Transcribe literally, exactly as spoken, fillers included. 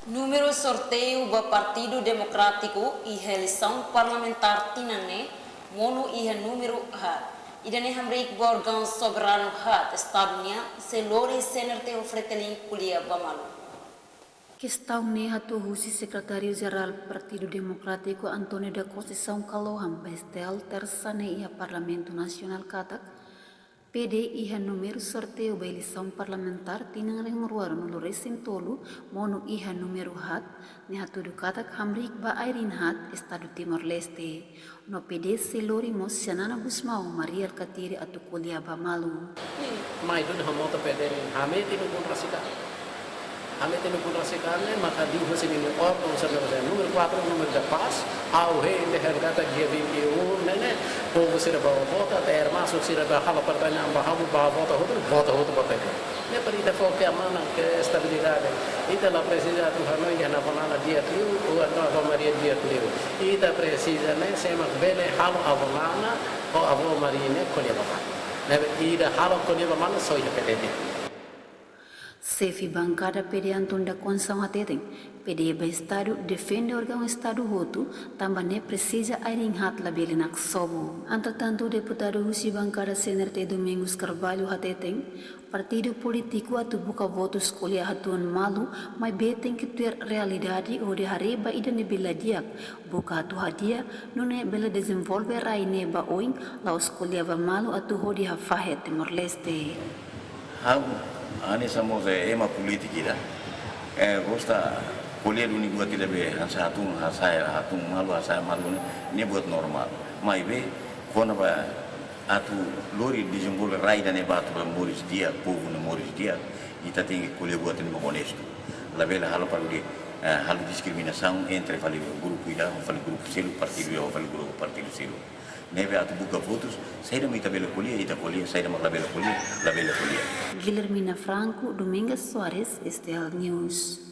Númeru sorteiu ba Partidu Demokrátiku iha eleisaun parlamentár tinan ne'e monu iha númeru haat. Ida-ne'e hamriik ba órgaun soberanu haat Estadu nian, sei lori C N R T ho Fretilin ko'alia ba malu. Kestaun ne'e hato'o husi Sekretáriu Jerál Partidu Demokrátiku António da Conceição Kalohan ba STL Tersa ne'e iha Parlamentu Nasionál katak, P D iha númeru sorteiu ba eleisaun parlamentár tinan rihun rua ruanulu resin tolu monu iha númeru haat, ne'e hatudu katak hamriik ba ai-riin haat Estadu Timor-Leste. No P D sei lori mós Xanana Gusmão, Mari Alkatiri atu ko'alia ba malu. Mai duni hamutuk P D nian, hametin ukun rasik an. Hametin ukun rasik an ne'e maka liuhusi ninia órgaun sira ne'ebé númeru quatro, númeru da paz, ha'u hein dehan katak dia vinte e um ne'e, ne'e, povu sira bá vota, até irmãos sira bá halo pertanyaan ba ha'u, bá vota hotu, vota hotu ba P D. Ne'e para ita fó keamanan, ke estabilidade. Ita la presiza atu hanoin dehan Avó Nana di'ak liu, ou atu Avó Maria di'ak liu. Ita presiza ne'e sé mak bele halo Avó Nana ho Avó Maria ne'e ko'alia ba malu. Ne'ebé ida halo ko'alia ba malu só iha P D de'it. Xefe bankada P D António da Conceição hateten, P D ba Estadu defende órgaun Estadu hotu, tanba ne'e presiza ai-riin haat labele naksobu. Entretantu, deputadu husi bankada C N R T Domingos Carvalho hateten, partidu polítiku atu buka votus ko'alia hatuan malu, maibé tenke tuir realidade hodi haree ba ida ne'ebé la di'ak, buka atu hadi'a, nune'e bele dezenvolve rai ne'e ba oin, la'ós ko'alia ba malu atu hodi hafahe Timor-Leste. Ha'u, hanesan mós ema polítika ida, eh, gosta ko'alia duni buat ida be hanesan hatún, hasa'e, hatún malu, hasa'e malu ne'e, ne'e buat normál. Maibé, kona-ba atu lori dezenvolve rai ida-ne'e ba atu ba moris di'ak, povu ne'e moris di'ak, ita tenke ko'alia buat ne'ebé onestu. Labele halo para de, eh, halo diskriminasaun entre fali grupu ida, fali grupu seluk, partidu ida, fali grupu partidu seluk. Ne'ebé atu buka votus, saida mak ita bele ko'alia, ita ko'alia, saida mak labele ko'alia, labele ko'alia. Guilhermina Franco, Domingas Soares, STL News.